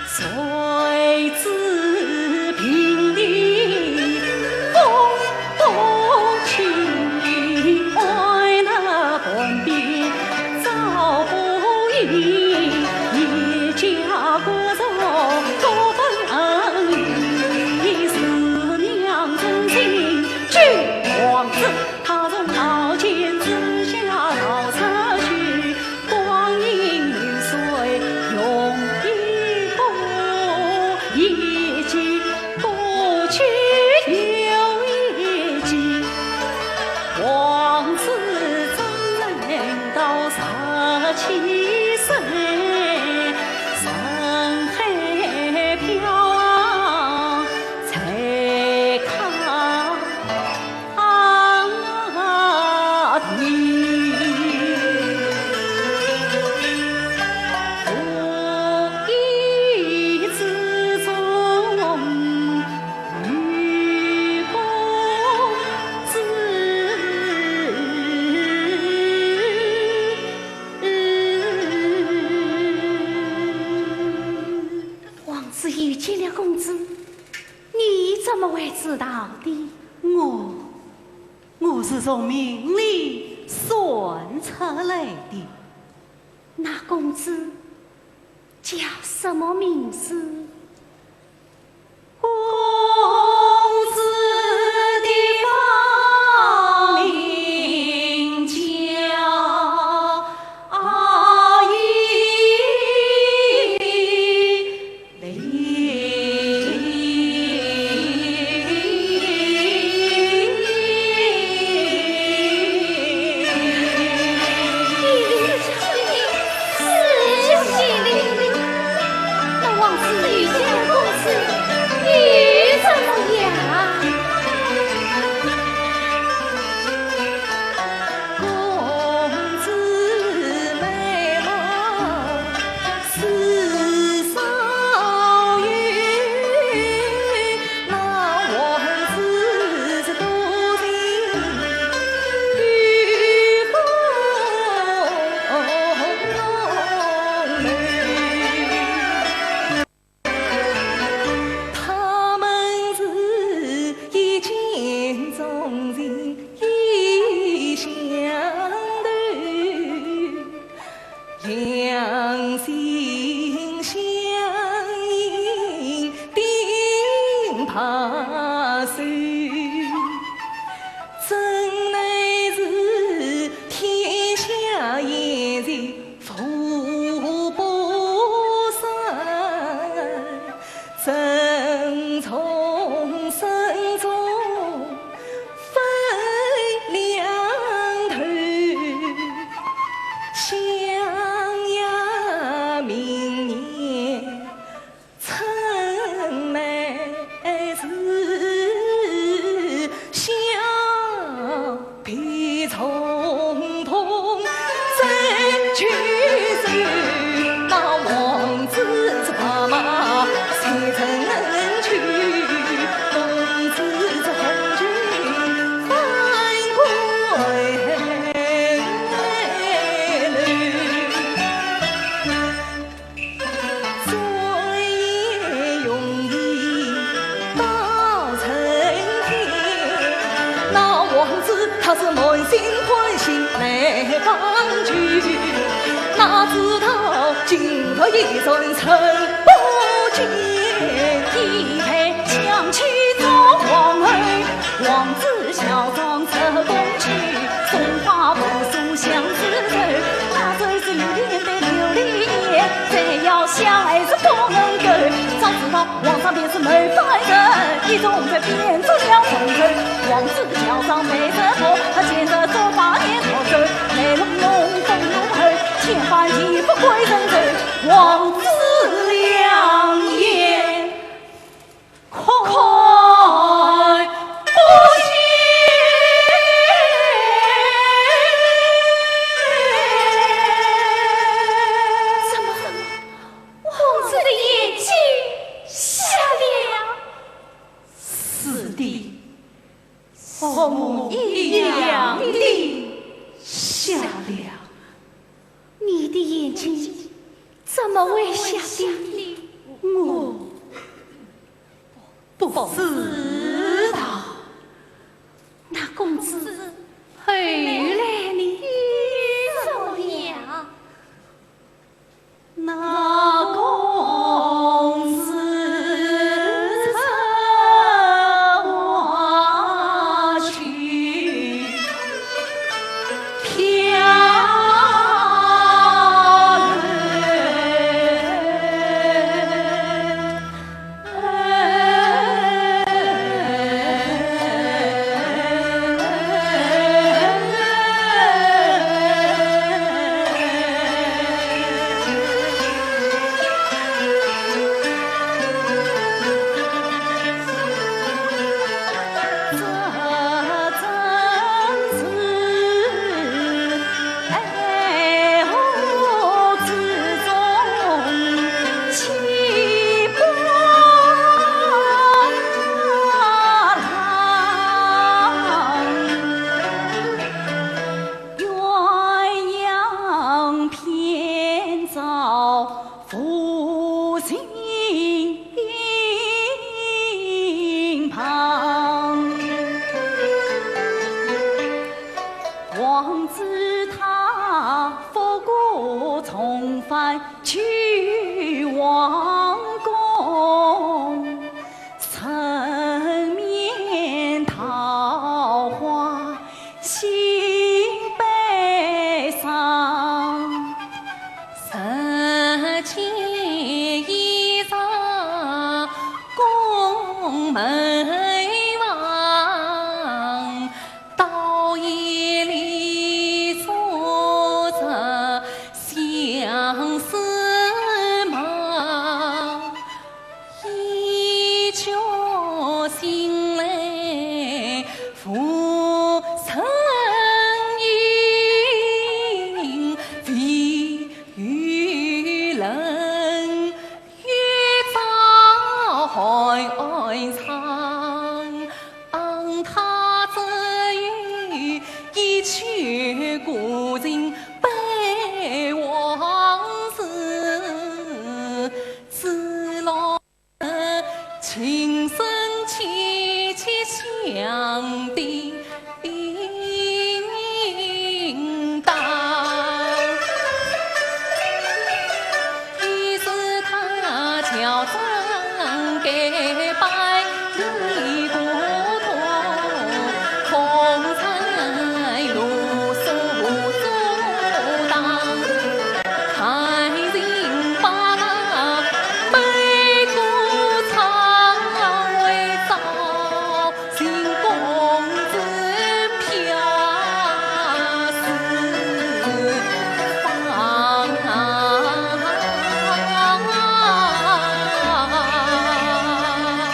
谁知平地风不起，爱那半边遭不依，一家各守各分离，是娘真心救王子。 他从刀剑之下逃出去，光阴流水永已过，一季不去又一季。王子终能到十七岁，人海飘啊，才看 啊，你无意之中，与公子。王子遇见了公子，你怎么会知道的？我 我是从名里算出来的。那公子叫什么名字？公子的芳名叫阿依。 那王子遇见公子，又怎么样？ 公子美貌似少有，那王子是多情与风流。 他们是一见钟情意相投，两心相印定白首，真乃是天下贤才 无不善，正从深中分两头，相邀明年春满时。是满心欢喜来访去，哪知道今朝一转身不见。一抬想起赵皇后，王子乔装出宫去，送花无数相思愁。他真是留恋的流离眼，再要想还是不能够。早知道 皇上便是谋反人，一同在变做了红头。王子乔装被人迫，他见得做法念逃走，来弄弄风弄后，千般衣服归人走，王子两眼空。 怎么，王子的眼睛瞎了？是的，和我一样的瞎了。你的眼睛怎么会瞎掉？我不知道。那公子后来呢？怎么样？ 那公子出外去漂流。王子他复过重返去王宫，人面桃花心悲伤。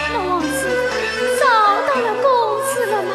那王子找到了公子了吗？